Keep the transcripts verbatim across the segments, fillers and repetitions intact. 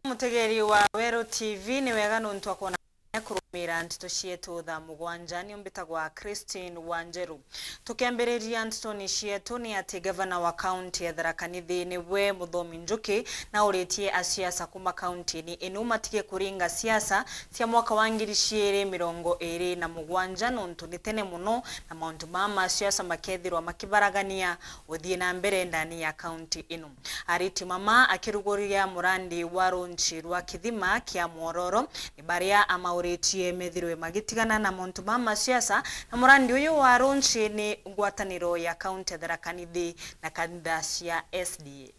Mutegeri wa Weru T V, ni wega nontu akwona kurumira nteto cietu thaa mugwanja. Ni mbitagwa Christine Wanjeru. Tukiambiriria ntetoni cietu, ni ati gavana wa kaunti ya Tharaka Nithi niwe Muthomi Njuki nauritie asiasa kuma kaunti-ini inu matige kuringa siasa cia mwaka wa ngiri ciiri mirongo iri na mugwanja, nontu ni tene muno na mauntu maa ma siasa makethirwa makibaragania uthii na mbere ndani ya kaunti inu. Ariti mama akiruguria murandi wa runchi rwa kithima kia Mwororo, ni baria amauritie methirwe magitigana na mauntu ma masiasa, na murandi uyu wa runchi ni ngwataniro ya kaunti ya Tharaka Nithi na kanitha cia S D A.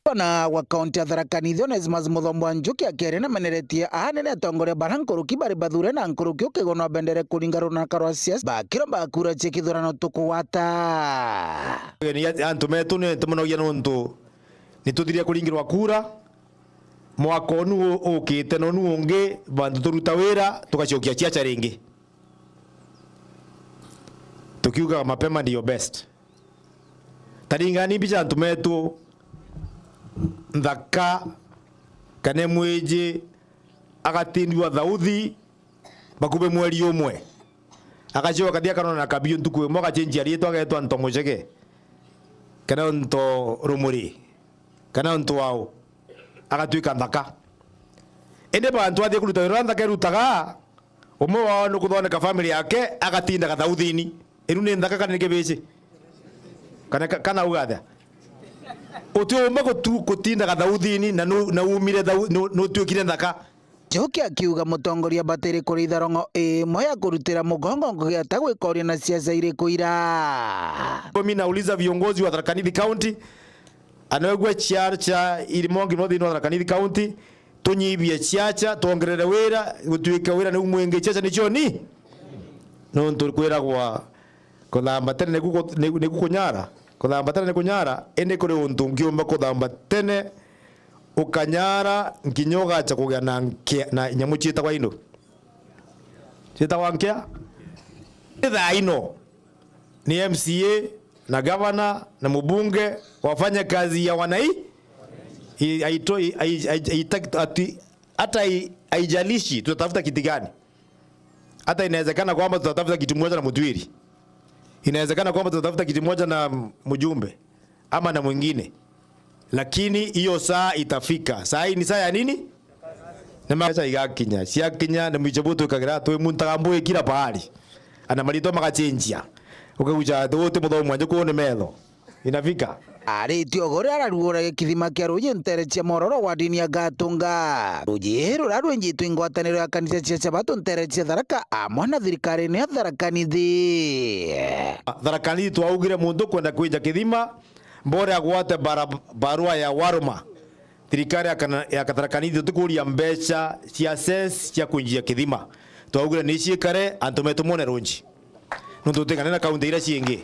Gavana wa kaunti ya Tharaka Nithi Onesmus Muthombwa Njuki akiaria nameneretie anene atongoria bara nkuruki bari bathure na nkuruki ukigwa no bendere kuringa runaka rwa siasa bakiromba kura cia kithurano tukugwata. Ni antu metu ni tumonogia nontu ni tuthiria kuringirwa kura mwaka unu u-, ukite na unu ungi bantu turuta wira tugacokia ciaca ringi. Tukiugaga mapema ndiyo best. Taringani mbica antu metu nthaka kana mwiji agatindua thauthi bakubi mweri umwe. Agacoka kathi akanona na kabiu ntuku imwe agachenjia riitwa agetwa Nto Mucege kana Nto Rumuri kana Nto Wau agatwika nthaka. Indi bantu athie kuruta wira uria nthaka irutaga, umwe wao ni kuthondeka family yake agatinda gathauthini. Iru ni nthaka kana ni kibici? Kana ka-, kana uga atia? Utiumba gutu-, gutinda gathauthini na nu-, na umire thau-, nu-, nutuikire nthaka. Njuki akiuga mutongoria batiri kuritha rongo imwe ya kurutira mugongo ngugi ata gwikoria na siasa iriku ira. Mimi nauliza viongozi wa Tharaka Nithi County, anawegua ciaca irimongi no thiini wa Tharaka Nithi County, tunyibie ciaca, twongerere wira, gutuike wira niu mwingi, ciaca nicio ni? Nontu kwiragwa kuthamba tene niku ku-, niku, niku kunyara. Kuthamba tene ni kunyara, indi kuri untu ungiumba kuthamba tene ukanyara nkinya ugacha kugia na nkia-, na nyamu ciitagwa indu? Ciitagwa nkia? Ni thaa ino ni M C A na gavana na mubunge wafanye kazi ya wanai-, i-, aito-, i-, ai-, ai-, aitaki-, ati-, hata i-, haijalishi tutatafuta kiti gani. Hata inawezekana kwamba tutatafuta kiti moja na Mutwiri. Inawezekana kwamba tutatafuta kiti moja na mjumbe ama na mwingine. Lakini hiyo saa itafika. Saa hii ni saa ya nini? Ni macha igakinya. Ciakinya ni mwiche bu twikagira, twimuntaga mbugi kila pahali. Ana maritwa magachenjia. Ukagucha ati uti muthomu wanje kuu ni metho. Inafika. Aritie uguo riria araruguragia kithima kia ruuji nteere cia Mwororo wardini ya Gatunga. Ruuji ruria rwinjitwe i ngwataniro ya kanisa cia Sabato nteere cia Tharaka amwe na thirikari-ini ya Tharaka Nithi. Tharaka Nithi twaugire muntu ukwenda kwinja kithima, mbore agwate bara-, barua ya waruma. Thirikari ya kana-, ya Tharaka Nithi tutikuria mbeca cia cess cia kwinjia kithima. Twaugire ni ciikare, antu metu mone ruuji. Nontu tuting'ane na kaunti iria ciingi.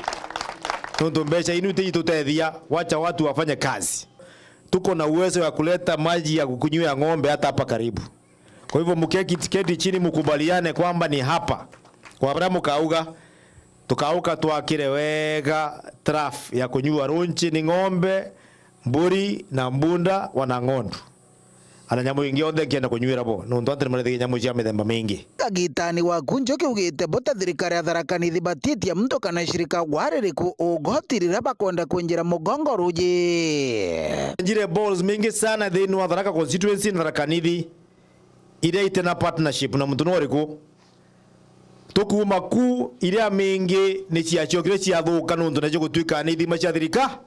Nontu mbeca inu ti itutethia, wacha watu wafanye kazi. Tuko na uwezo wa kuleta maji ya kukunywa ya ng'ombe hata hapa karibu. Kwa hivyo mketi, keti chini mkubaliane kwamba ni hapa. Kwa bara mukauga, tukauka twakire wega trough ya kunyua runchi ni ng'ombe, mburi na mbunda wana ng'ondu. Ana nyamu ingi yonthe nkienda kunywira bo, nontu antu nimarethagia nyamu cia mithemba mingi. Kagitani waku Njuki ugite bo ta thirikari ya Tharaka Nithi batitie muntu kana shirika wa ririku ugoti riria bakwenda kwinjira mugongo ruuji. Njire balls mingi sana thiini wa Tharaka constituency na Tharaka Nithi iria itena partnership na muntu no uriku. Tukuuma ku, iria mingi ni ciacokire ciathuka nontu nacio gutwika ni ithima cia thirika.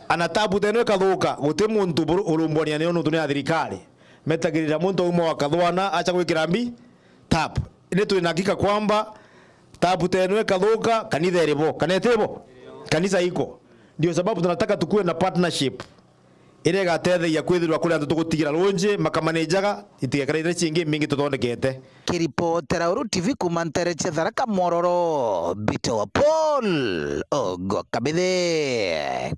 Ana tabu teno ikathuka, guti muntu buru-, urumbwania niyo nontu ni ya thirikari. Metagirira muntu auma wa Kathwana acha gwikira mbi tabu. Indi twina hakika kwamba tabu teno ikathuka, kanitha iri bo, kana iti bo? Kanisa iko. Ndio sababu tunataka tukue na partnership iria igatetheia kwithirwa kuri antu tugutigira runji, makamanejaga, itigekara iria ciingi mingi tuthondekete. Kiripotera Uru T V kuuma nteere cia Tharaka Mwororo, mbitagwa Paul Ogo Kabithe.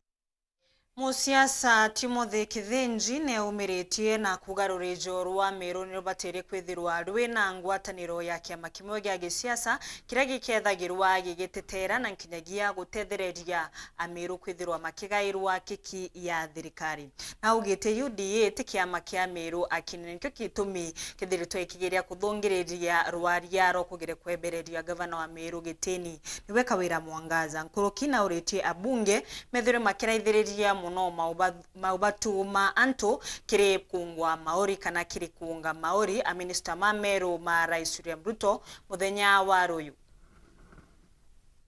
Musiasa Timothy Kithinji neumiritie na kuuga rurijo rwa Meru ni rubatirie kwithirwa rwina ngwataniro ya kiama kimwe gia gisiasa kiria gikethagirwa gigitetera na nkinyagia gutethereria Ameru kwithirwa makigairwa kiki ya thirikari. Na augite U D A ti kiama kia Meru akina, nikio gitumi kithiritwe ikigeria kuthungiriria rwaria rwa kugeria kwebereria gavana wa Meru gitini, niwe Kawira Mwangaza. Nkuruki nauritie abunge methirwe makiraithiriria mono mauba-, maubatu ma antu kiri kuungwa mauri kana kiri kuunga mauri a minista ma Meru ma Rais William Ruto muthenya wa ruyu.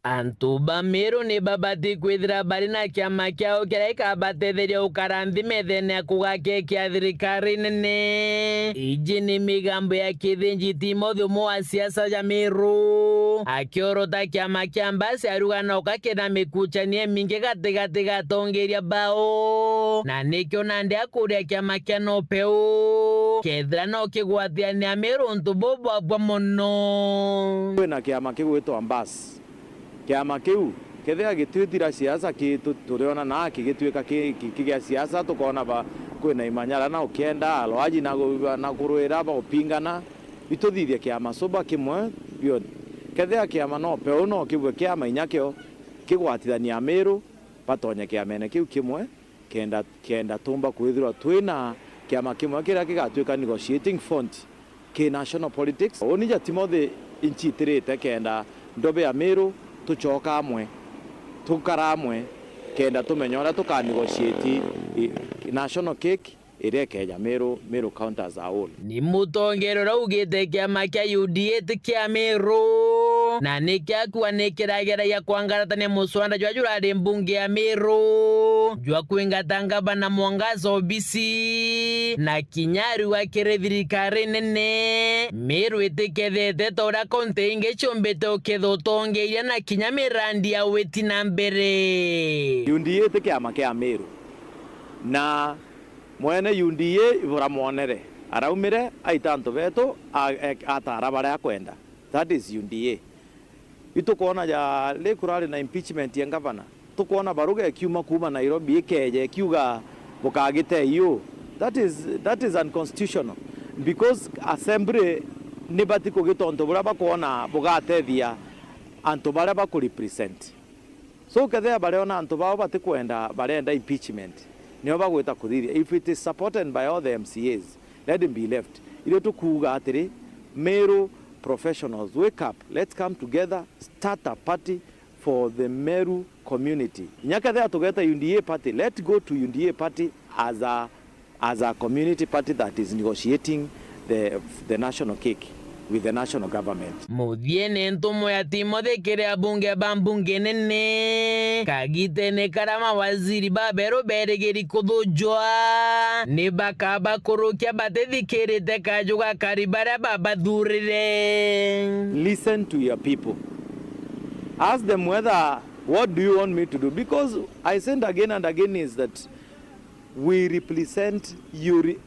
Antu ba Meru ni babati kwithira bari na kiama kiao kiria gikabatetheria gukara nthi methene ya kugakekia thirikari nene. Iji ni migambo ya Kithinji Timothy, umwe wa siasa ja Meru, akiorota kiama kia Mbasi, ariuga no kakina mikuchanie mingi gatigati ga atongeria bao, na nikio nandi akuria kiama kia Nopeu kethira no kigwatiania Meru untu bubwabwa mono. Kwina kiama kigwitwa Mbasi. Kiama kiu, kethira gitwithira siasa, ki-, tu-, turiona na kigituika ki-, ki-, ki gia siasa, tukoona ba-, kwina imanyara na ukienda, alwaji na gu-, na kurwira ba upingana, ituthithie kiama suba kimwe bioni. Kethira kiama Nopeu no kibwe kiama inya kio kigwatithania Amiru, batonye kiamene kiu kimwe, kenda, kenda tumba kwithirwa twina kiama kimwe kiria kigatuika negotiating front ki national politics. Uni ja Timothy incitirite kenda ndobe ya Meru tucoka amwe, tukara amwe, kenda tumenya uria tuka negotiate i, i national cake iria ikeja Meru, Meru County as a whole. Ni mutongeria uria ugite kiama kia U D A ti kia Meru, na nikio akua ni kirageragia kwangaratania muswanda jwa jurari mbunge ya Meru jwa kwingata ngavana Mwangaza obisi, na kinya ariuga kiri thirikari nene, Meru itikethete ta uria kaunti ingi ciumbite uketha utongeria na kinya mirandi ya witi na mbere. U D A ti kiama kia Meru, na mwene U D A buramwonere, araumire aita antu betu, a-, e-, atara baria akwenda. That is U D A. Itukwona ja rikurari na impeachment ya governor, tukwona baruga ikiuma kuuma Nairobi ikeja ikiuga bukagite iu. That is, that is unconstitutional, because assembly ni bati kugita untu buria bakwona bugatethia antu baria bakurepresent. So kethira bariona antu bao batikwenda, barenda impeachment, nio bagwita kuthithia. If it is supported by all the M C As, let him be left. Irio tukuuga atiri, Meru professionals, wake up, let's come together, start a party for the Meru community. Inya kethira tugeta U D A party, let go to U D A party as a, as a community party that is negotiating the, the national cake with the national government. Muthiene ntumo ya Timothy kiri abunge ba mbunge nene. Kagitene karia mawaziri baberu berigiri kuthujwa, ni bakabakurukia batithikirite kaju ga kari baria babathurire. Listen to your people. Ask them whether, what do you want me to do? Because I said again and again is that we represent you, re-,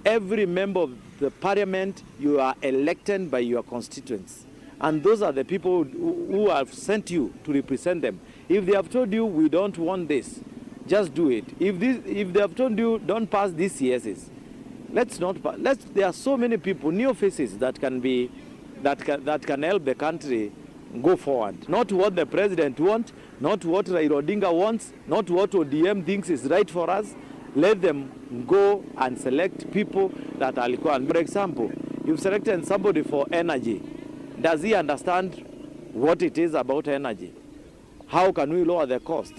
every member of the parliament, you are elected by your constituents. And those are the people who, who have sent you to represent them. If they have told you, "We don't want this," just do it. If this, if they have told you, "Don't pass these C S Es," let's not pa-, let's, there are so many people, new faces that can be, that can, that can help the country go forward. Not what the president want, not what Raila Odinga wants, not what O D M thinks is right for us. Let them go and select people that are required. For example, you've selected somebody for energy. Does he understand what it is about energy? How can we lower the cost?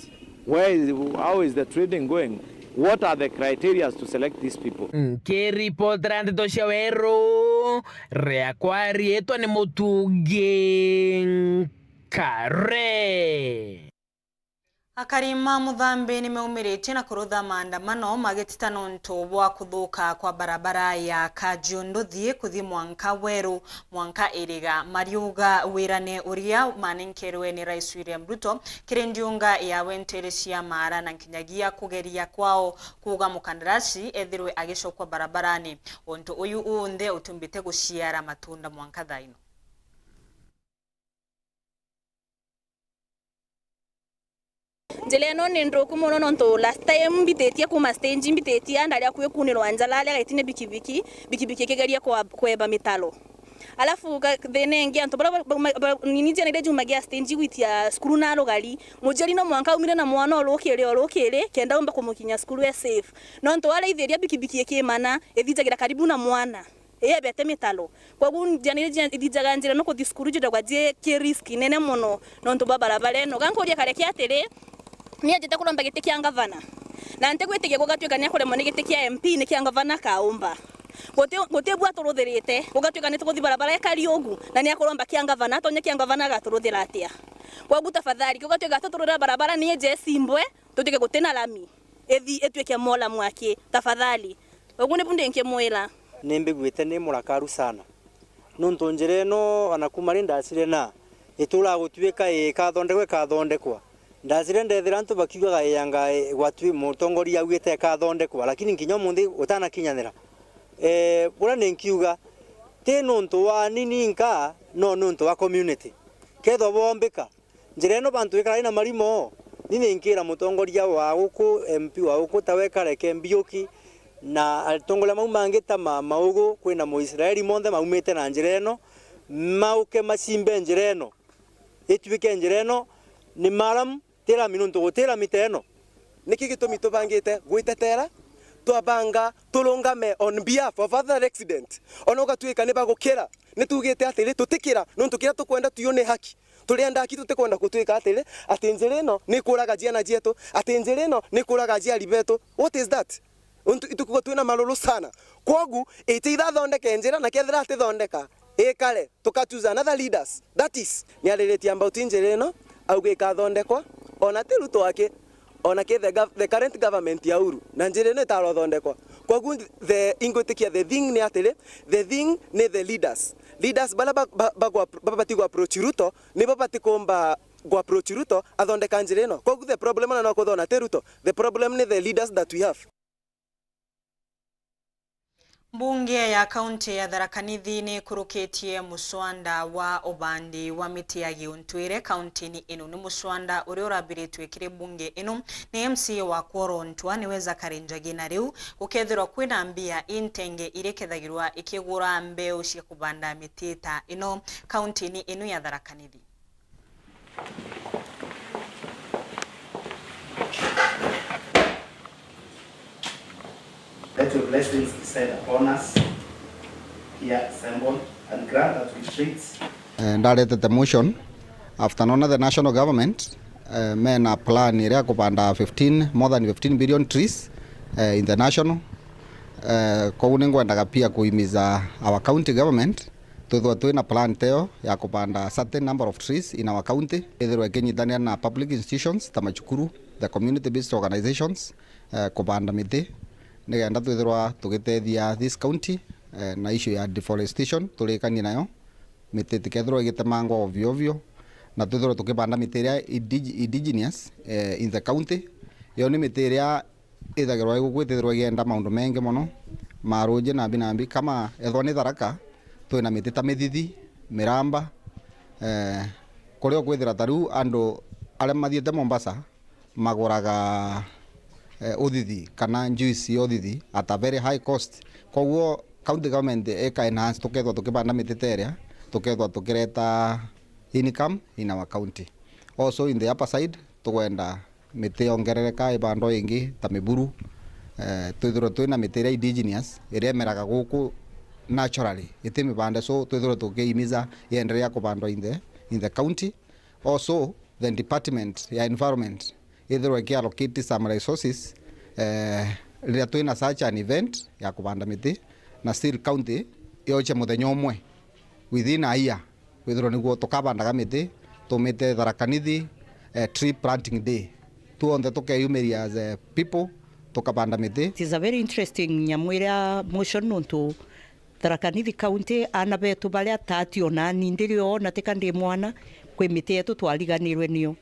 Where is, how is the trading going? What are the criteria to select these people? Nkiripotera ndeto cia Weru, riakwa riitwa ni Mutungi Nkare. Akari ma Muthambi nimeumiritie na kurutha maandamano magitita nontu bwa kuthuka kwa barabara ya Kajiu Nduthi kuthi mwanka Weru, mwanka Iriga, mariuga wirane uria manenkerwe ni Rais William Ruto kiri ndiunga ya wenteri cia Maara na nkinyagia kugeria kwao kuuga mukandarasi ethirwe agicokwa barabarani. Untu uyu unthe utumbite guciara matunda mwanka thaino. Njira ino ni nthuku mono, nontu last time mbititie kuuma stage, mbititie ndari akui kunirwa njara, aria gaitine bikibiki, bikibiki ikigeria kwa-, kweba mitaro. Alafu ga-, thina ingi, antu baria ba-, ba-, ba-, nini njira iria jumagia stage gwitia cukuru na rugari, muciari no mwanka aumire na mwana orukiri, orukiri, kenda umba kumukinya cukuru e safe. Nontu araithiria bikibiki ikimana, ithijagira karibu na mwana. Ii ebete mitaro. Kwogu njira iria ithijaga njira no kuthi cukuru jithagwa ji ki risk nene mono nontu bwa barabara ino. Ga nkuria kareke atiri, ni ajite kuromba giti kia ngavana. Na ntigwitikia gugatwika ni akuremwa ni giti kia M P, ni kia ngavana kaumba. Guti, guti bu aturuthirite, gugatwika ni tukuthi barabara ikari ugu, na ni akuromba kia ngavana, atonye kia ngavana agaturuthira atia? Kwogu tafadhali, gugatwika tutururira barabara ni ije isimbwe, tutwike guti na lami. Ithi itwike mola mwaki, tafadhali. Ugu nibu ndingimwira. Nimbiguite ni murakaru sana. Nuntu njira ino, ona kuuma ri ndacire na, ituraga gutwika ikathondekwa, ikathondekwa. Ndacire ndethira antu bakiugaga, ii anga, ii, gwatwi-, mutongoria augite ikathondekwa, lakini nkinya umunthi utanakinyanira. Ee, buria ninkiuga, ti nuntu wa ni ninka, no nuntu wa community. Kethwa boombika, njira ino bantu ikara ina marimo, ni ninkira mutongoria wa guku, M P wa guku, tawe kareke mbiuki, na atongoria mau mangi ta ma, maugu, kwina Muisraeli monthe maumite na njira ino, mauke macimbe njira ino, itwike njira ino ni maram, ti rami, nuntu guti rami ta ino. Niki gitumi tubangite gwitetera? Twabanga turungame on behalf of other resident. Ona ugatwika ni bagukira, ni tugite atiri tutikira, nuntu kiria tukwenda tuyu ni haki. Turienda haki, tutikwenda gutwika atiri, ati njira ino ni ikuraga ciana cietu, ati njira ino ni ikuraga aciari betu. What is that? Untu itukuga twina maruru sana. Kwogu, iti ithathondeke njira, na kethira atithondeka, ikare, tuka choose another leaders. That is, niariritie about njira ino, auga ikathondekwa, ona ti Ruto aki, ona ki the gov-, the current government ya Uhuru, na njira ino itarothondekwa. Kwogu the, ingwitikia the thing ni atiri, the thing ni the leaders. Leaders baria ba-, ba-, bagwa-, babati gwa approach Ruto, nibo bati kumba gwa approach Ruto athondeka njira ino. Kwogu the problem ona no kuthona ti Ruto, the problem ni the leaders that we have. Mbunge ya kaunti ya Tharaka Nithi ni ikurukitie muswanda wa ubandi wa miti ya giuntwire kaunti-ini ino. Ni muswanda uria urabiritwe kiri mbunge ino ni M C A wa Kworo Ntua, niwe Zachary Njagi, na riu gukethirwa kwina mbia intenge iria ikethagirwa ikigura mbeu cia kubanda miti ta ino kaunti-ini ino ya Tharaka Nithi. Let your blessings descend upon us here assembled and grant that we treat. Eh, ndaretete motion after nona the national government, eh, mena plan iria ya kubanda fifteen, more than fifteen billion trees, eh, in the national. Eh, koguo ningwendaga pia kuhimiza our county government twithirwa twina plan teo ya kubanda certain number of trees in our county, ithirwa ikinyitania na public institutions ta macukuru, the community based organizations, eh, kubanda miti, nigenda twithirwa tugitethia this county, eh, na issue ya deforestation turikanie nayo, miti itikethirwa igitemangwa ovyo ovyo, na twithirwa tukibanda miti iria indig-, indigenous, eh, in the county. Yo ni miti iria ithagirwa iguku itithirwa igienda maundu mengi mono ma ruji nambi nambi. Kama ethwa ni Tharaka, twina miti ta mithithi, miramba, eh, kuria ukwithira ta riu andu aria mathiite Mombasa maguraga, eh, uthithi kana juice ya uthithi at a very high cost. Koguo county government ika enhance, tukethwa tukibanda miti ta iria, tukethwa tukireta income in our county. Also in the upper side, tukwenda miti yongerereka, ibandwa ingi ta miburu, eh, twithirwe twina miti iria indigenous, iria imeraga guku naturally, iti mibande, so twithirwe tukihimiza ienderea kubandwa in the, in the county. Also, the department ya environment ithirwe ikiallocate some resources, eh, riria twina such an event ya kubanda miti, na still county yoche muthenya umwe within a year, withirwe niguo tukabandaga miti, tumite Tharaka Nithi, eh, tree planting day. Tuonthe tukeyumiria as a people, tukabanda miti. It is a very interesting nyamu iria motion, nontu Tharaka Nithi County, aana betu baria tati o nani ndiri o na tika ndi mwana, kwi miti yetu twariganirwe nio.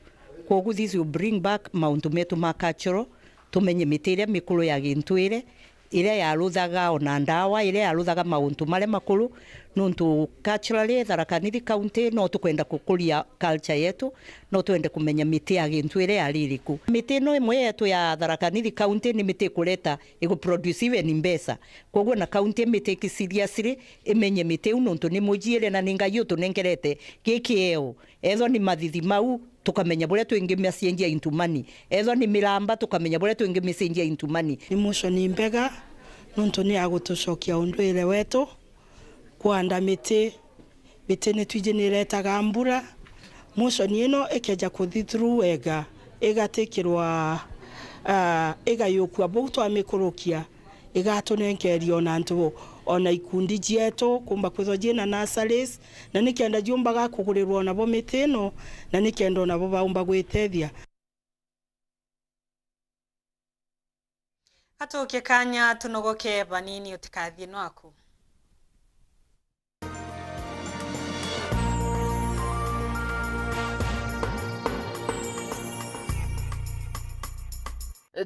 Kwogu this will bring back mauntu metu ma cultural, tumenye miti iria mikuru ya gintwire, iria yaruthaga ona ndawa, iria yaruthaga mauntu maria makuru, nontu culturally Tharaka Nithi County no tukwenda kukuria culture yetu, no twende kumenya miti ya gintu iria yari iriku. Miti ino imwe yetu ya Tharaka Nithi County ni miti ikureta, igu produce even mbeca. Koguo na county miti iki seriously imenye miti iu, nontu ni mujiire na ni Ngai utunengerete gi kieo. Ethwa ni mathithi mau, tukamenya buria twingimacenjia into money. Ethwa ni miramba, tukamenya buria twingimicenjia into money. Ni motion imbega, nontu ni ya gutucokia unduire wetu, kuanda miti. Miti ni twiji ni iretaga mbura. Motion ino ikeja kuthi through wega, igatikirwa, ah, igayukua bau twamikurukia, igatunenkeria ona antu, ona ikundi cietu kumba kwithwa ciina nurseries, na nikenda ciumbaga kugurirwa onabo miti ino, na nikenda onabo baumba gwitethia. Atukie kanya tunogoke banini, utikathie nwaku.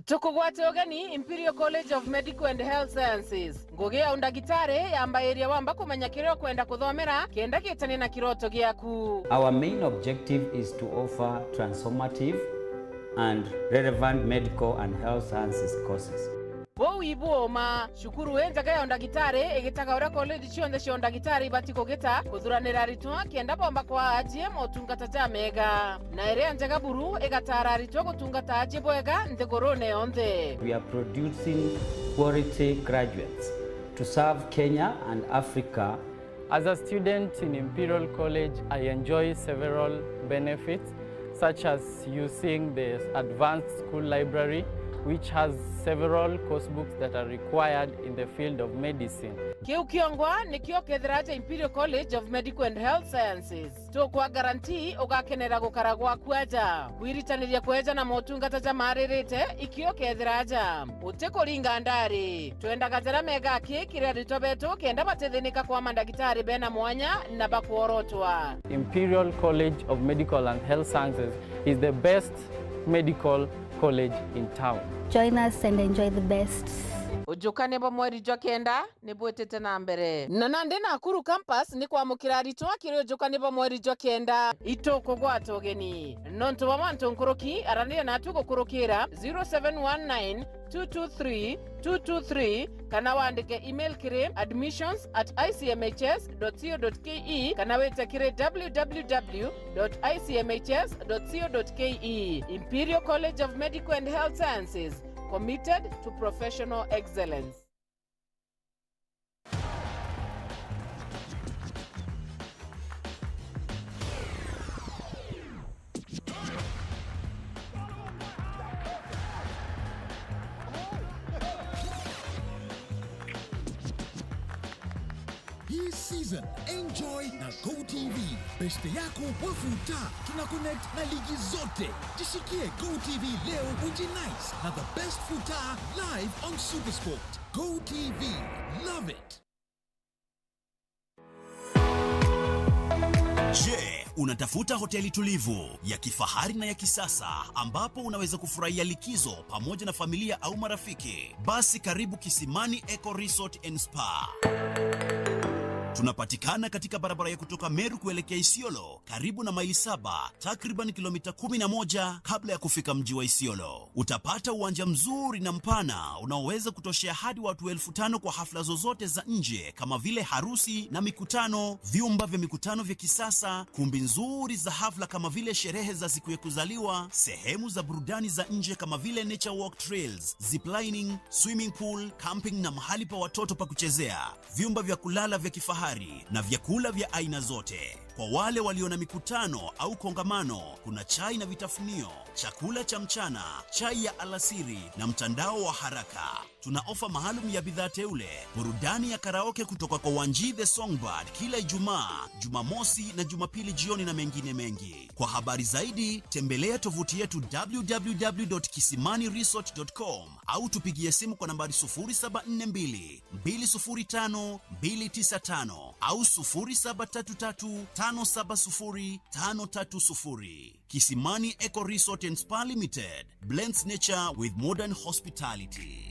Tukugwate ugeni Imperial College of Medical and Health Sciences. Ngugi ya undagitari yambairia wamba kumenya kiria ukwenda kuthomera kenda gitanie na kiroto giaku. Our main objective is to offer transformative and relevant medical and health sciences courses. Buu ibu uma, cukuru injega ya undagitari igitaga uria college cionthe cia undagitari ibati kugita kuthuranira aritwa kenda bomba kwaa ajie motungata jamega. Na iria njega buru igataara aritwa gutungata ajie bwega nthigurune yonthe. We are producing quality graduates to serve Kenya and Africa. As a student in Imperial College, I enjoy several benefits, such as using the advanced school library, which has several course books that are required in the field of medicine. Kiu kiongwa nikio kethira aja Imperial College of Medical and Health Sciences. Tukwa guarantee ugakenera gukara gwaku aja. Kwiritaniria kweja na motungata jamaaririte, ikio kethira aja. Utikuringa ndari. Twendaga jaria mega aki kiri aritwa betu kenda batithinika kwa mandagitari bena mwanya na bakworotwa. Imperial College of Medical and Health Sciences is the best medical college in town. Join us and enjoy the best. Ujukania bwa mweri jwa kenda ni bwitite na mbere. Na nandi Nakuru campus ni kwamukira aritwa kiri ujukania bwa mweri jwa kenda. Itukugwata ugeni. Nontu bwa mantu nkuruki, araniria natu gukurukira zero seven one nine two two three two two three, kana wandike email kiri admissions at I C M H S dot co dot K E, kana wite kiri W W W dot I C M H S dot co dot K E. Imperial College of Medical and Health Sciences, committed to professional excellence. Hii season, enjoy na Go T V. Beshte yako wa futa, tuna connect na ligi zote. Jishikie Go T V leo, ujinice na the best futa live on Supersport. Go T V, love it. Je, unatafuta hoteli tulivu, ya kifahari na ya kisasa ambapo unaweza kufurahia likizo pamoja na familia au marafiki? Basi karibu Kisimani Eco Resort and Spa. Tunapatikana katika barabara ya kutoka Meru kuelekea Isiolo, karibu na maili saba, takriban kilomita kumi na moja kabla ya kufika mji wa Isiolo. Utapata uwanja mzuri na mpana unaoweza kutoshea hadi watu elfu tano kwa hafla zozote za nje kama vile harusi na mikutano, vyumba vya mikutano vya kisasa, kumbi nzuri za hafla kama vile sherehe za siku ya kuzaliwa, sehemu za burudani za nje kama vile nature walk trails, ziplining, swimming pool, camping na mahali pa watoto pa kuchezea, vyumba vya kulala vya kifahari na vyakula vya aina zote. Kwa wale walio na mikutano au kongamano, kuna chai na vitafunio, chakula cha mchana, chai ya alasiri na mtandao wa haraka. Tuna ofa maalum ya bidhaa teule, burudani ya karaoke kutoka kwa Wanji the Songbird kila Ijumaa, Jumamosi na Jumapili jioni na mengine mengi. Kwa habari zaidi, tembelea tovuti yetu w w w dot kisimani resort dot com au tupigie simu kwa nambari sufuri saba nne mbili, mbili sufuri tano, mbili tisa tano au sufuri saba tatu tatu, tano saba sufuri, tano tatu sufuri. Kisimani Eco Resort and Spa Limited blends nature with modern hospitality.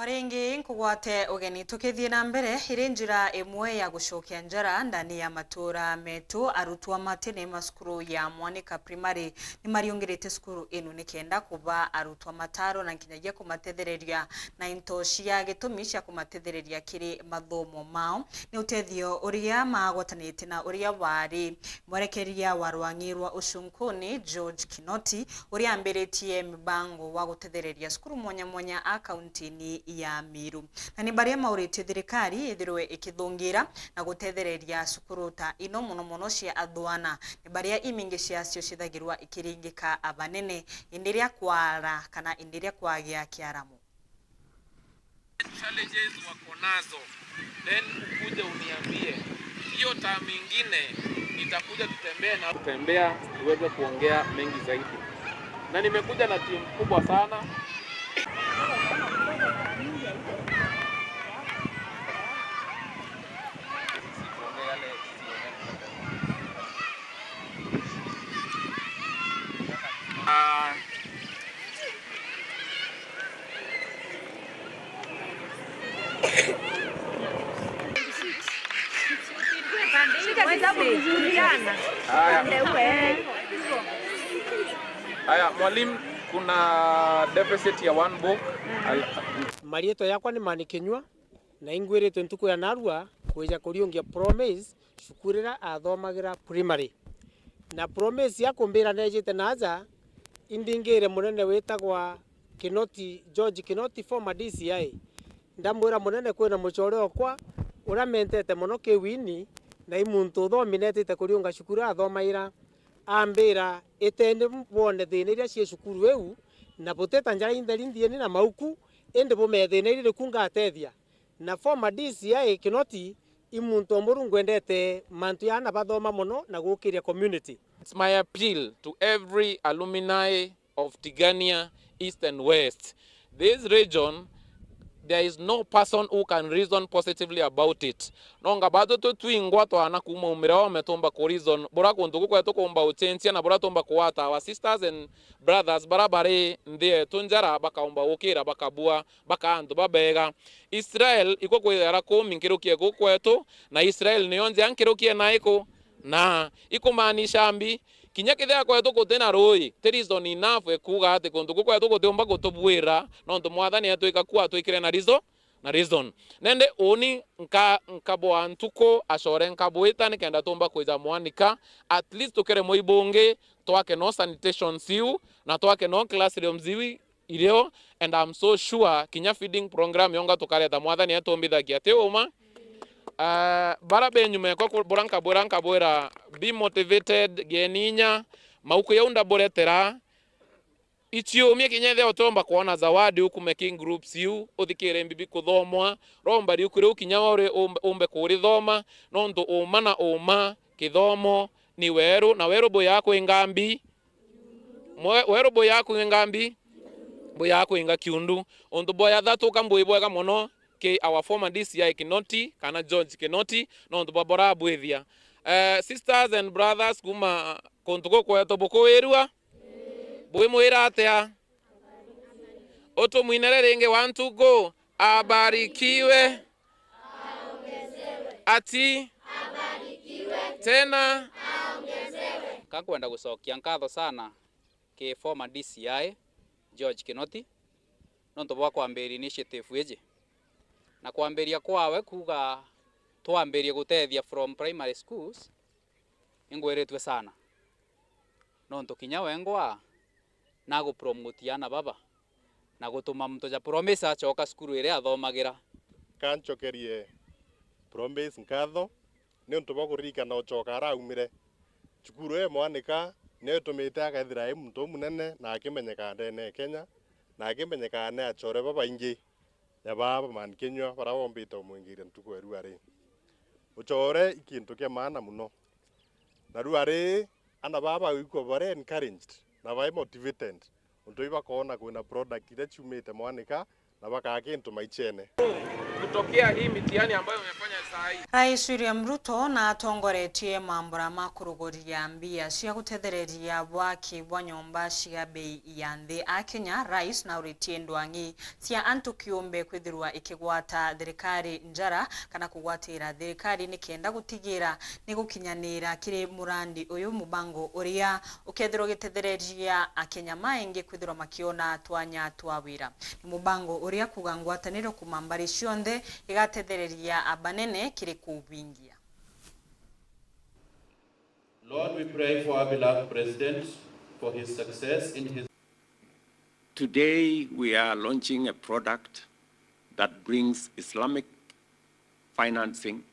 Ringi nkugwate ugeni. Tukithii na mbere, iri njira imwe ya gucokia njara ndani ya matura metu, arutwa matene ma cukuru ya Mwanika Primary ni mariungirite cukuru inu nikenda kuba arutwa mataro na nkinyagia kumatethereria na into cia gitumi cia kumatethereria kiri mathomo mao. Ni utethio uria magwatanite na uria wari mwerekeria wa rwang'i rwa Ucunkuni, George Kinoti, uria ambiritie mibango wa gutethereria cukuru mwanya mwanya a kauntini ya Meru. Na ni baria mauritie thirikari ithirwe ikithungira na gutethereria cukuru ta ino, mono mono cia athwana. Ni baria imingi ciacio cithagirwa ikiringika abanene indi ria kwara kana indi ria kwagia kiaramo. Challenges wako nazo, then ukuje uniambie. Hiyo term ingine nitakuja tutembee na kutembea tuweze kuongea mengi zaidi. Na nimekuja na timu kubwa sana. Ah, Haya. Haya, mwalimu, kuna deficit ya one book. Al- Marietwa yakwa ni Mani Kinyua, na ingwiritwe ntuku ya narua kwija kuriungia Promise cukuru iria athomagira primary. Na Promise akumbira neejite naaja, indingire munene witagwa Kinoti, George Kinoti, former D C I. Ndamwira, "Munene, kwina mucore okwa uria mentete mono kiwini, na i muntu uthomi neetite kuriunga cukuru athomaira." Ambira, "Iteni bwone thina iria cii cukuru iu, na butita njara intheri nthieni na mauku, indi bume thina iria iriku ngatethia." Na former D C I Kinoti i muntu o Murungu endete mantu ya aana bathoma mono na gukiria community. It's my appeal to every alumni of Tigania East and West. This region, there is no person who can reason positively about it. Nonga batu tutwingwa twana kuuma umire ome tumba ku reason bura kuntu gukwetu kumba ucenjia na bura tumba kuwata our sisters and brothers bara bari nthi yetu njara bakaumba gukira bakabua baka antu babega. Israel iko kwithira kumi nkirukie gukwetu, na Israel niyo nzia nkirukie na iku na ikumaanisha mbi. Kinya kethira kwetu guti na ruui, ti reason enough ekuuga ati kuntu ku kwetu gutiumba gutubuira, nontu Mwathani etwika ku atwikire na reason, na reason. Nende uni nka-, nkabwa ntuku acore nkabwita nikenda tumba kwija Mwanika, at least tukere mwei bungi, twake no sanitations iu, na twake no classrooms iu irio, and I'm so sure kinya feeding program yonga tukareta Mwathani atumbithagia ti uma. Ah, bara be nyuma ekwa ku-, bura nkabwira, nkabwira, be motivated, geni inya, mauku jau ndaburetera. Ichiumie kinya ethia utomba kwona zawadi ukume ki groups iu, uthikire mbibi kuthomwa, romba riuku riu kinya we uri umbe, umbe kurithoma, nontu uma na uma, kithomo ni weru, na weru buya kwinga mbi. Mwe-, weru buya kwinga mbi, buya kwinga kiundu. Untu bwa ya thatu ka mbui bwega mono ki our former D C I Kinoti, kana George Kinoti, nontu bwa bora abwithia. Eh, sisters and brothers kuma kuntu gukwetu bukuwirua, bwimwira atia? Utumwinere ringi, one, two, go. Abarikiwe. Ati. Tena. Ka nkwenda gucokia nkatho sana ki former D C I George Kinoti, nontu bwa kwambiria initiative iji. Na kwambiria kwawe kuuga twambirie gutethia from primary schools, ingwiritue sana. Nontu kinya wengwa nagupromotia aana baba, na gutuma muntu ja Promise acoka cukuru iria athomagira. Ka ncokerie Promise nkatho niuntu bwa kuririkana ucoka araumire. Cukuru e Mwanika niyo itumite akethira e muntu umunene na akimenyekaa ndene e Kenya, na akimenyekaa ni acore babaingi ja baa ba Mani Kinyua bara bombite umwingiria ntuku ya rua ri. Ucore i kintu kia maana muno. Na rua ri, aana baa bagwikua bari encouraged na bari motivated, untu ibakoona kwina product iria ciumite Mwanika na bakaa kintu maichene. Kutokea hii mitihani ambayo umefanya Rais William Ruto na atongoretie mambura ma kuruguria mbia cia gutethereria bwaki bwa nyomba cia bei ya nthi. Akenya, Rais nauritie ndwang'i cia antu kiumbe kwithirwa ikigwata thirikari njara kana kugwatira thirikari nikenda gutigira ni gukinyanira kiri murandi uyu, mubango uria ukethirwa ugitethereria Akenya maingi kwithirwa makiona twanya twa wira. Ni mubango uria kuuga ngwataniro kuuma mbari cionthe igatethereria abanene kiri kuubingia. Lord, we pray for our beloved President, for his success in his Today, we are launching a product that brings Islamic financing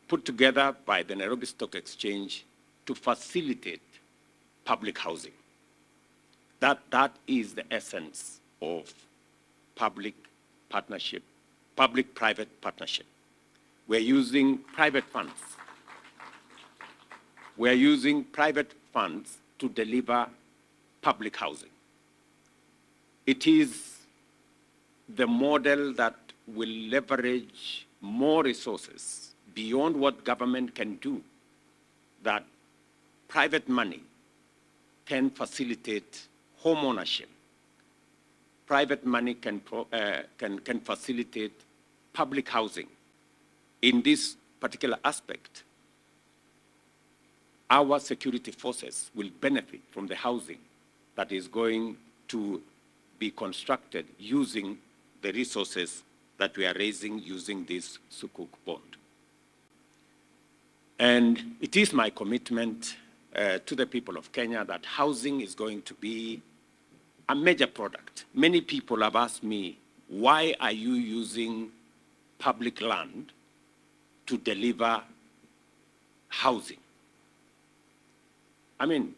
put together by the Nairobi Stock Exchange to facilitate public housing. That, that is the essence of public partnership, public-private partnership. We're using private funds. We're using private funds to deliver public housing. It is the model that will leverage more resources beyond what government can do, that private money can facilitate home ownership. Private money can pro-, uh, can, can facilitate public housing. In this particular aspect, our security forces will benefit from the housing that is going to be constructed using the resources that we are raising using this Sukuk bond. And it is my commitment, uh, to the people of Kenya that housing is going to be a major product. Many people have asked me, "Why are you using public land to deliver housing?" I mean,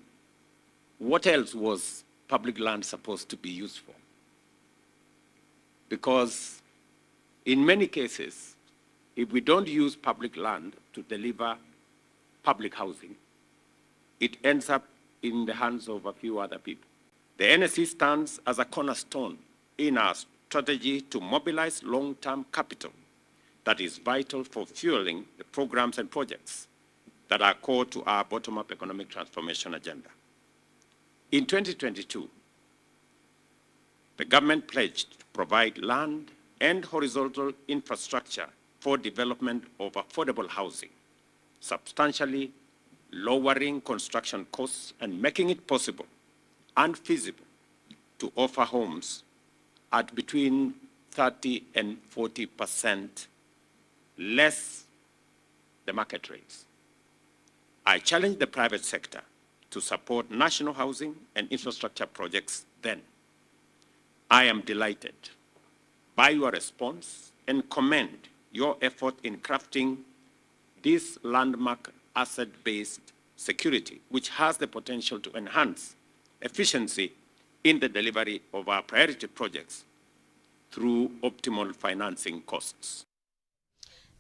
what else was public land supposed to be used for? Because in many cases, if we don't use public land to deliver public housing, it ends up in the hands of a few other people. The N S E stands as a cornerstone in our strategy to mobilize long-term capital that is vital for fueling the programs and projects that are core to our bottom-up economic transformation agenda. In twenty twenty-two, the government pledged to provide land and horizontal infrastructure for development of affordable housing, substantially lowering construction costs and making it possible and feasible to offer homes at between thirty and forty percent less the market rates. I challenged the private sector to support national housing and infrastructure projects then. I am delighted by your response and commend your effort in crafting this landmark asset-based security, which has the potential to enhance efficiency in the delivery of our priority projects through optimal financing costs.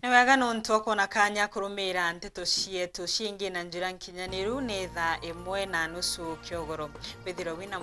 Ni wega nontu wa kwona kanya kurumiira nteto cietu ciingi na njira nkinyaniru. Ni thaa imwe na nusu kiogoro. Withirwe wina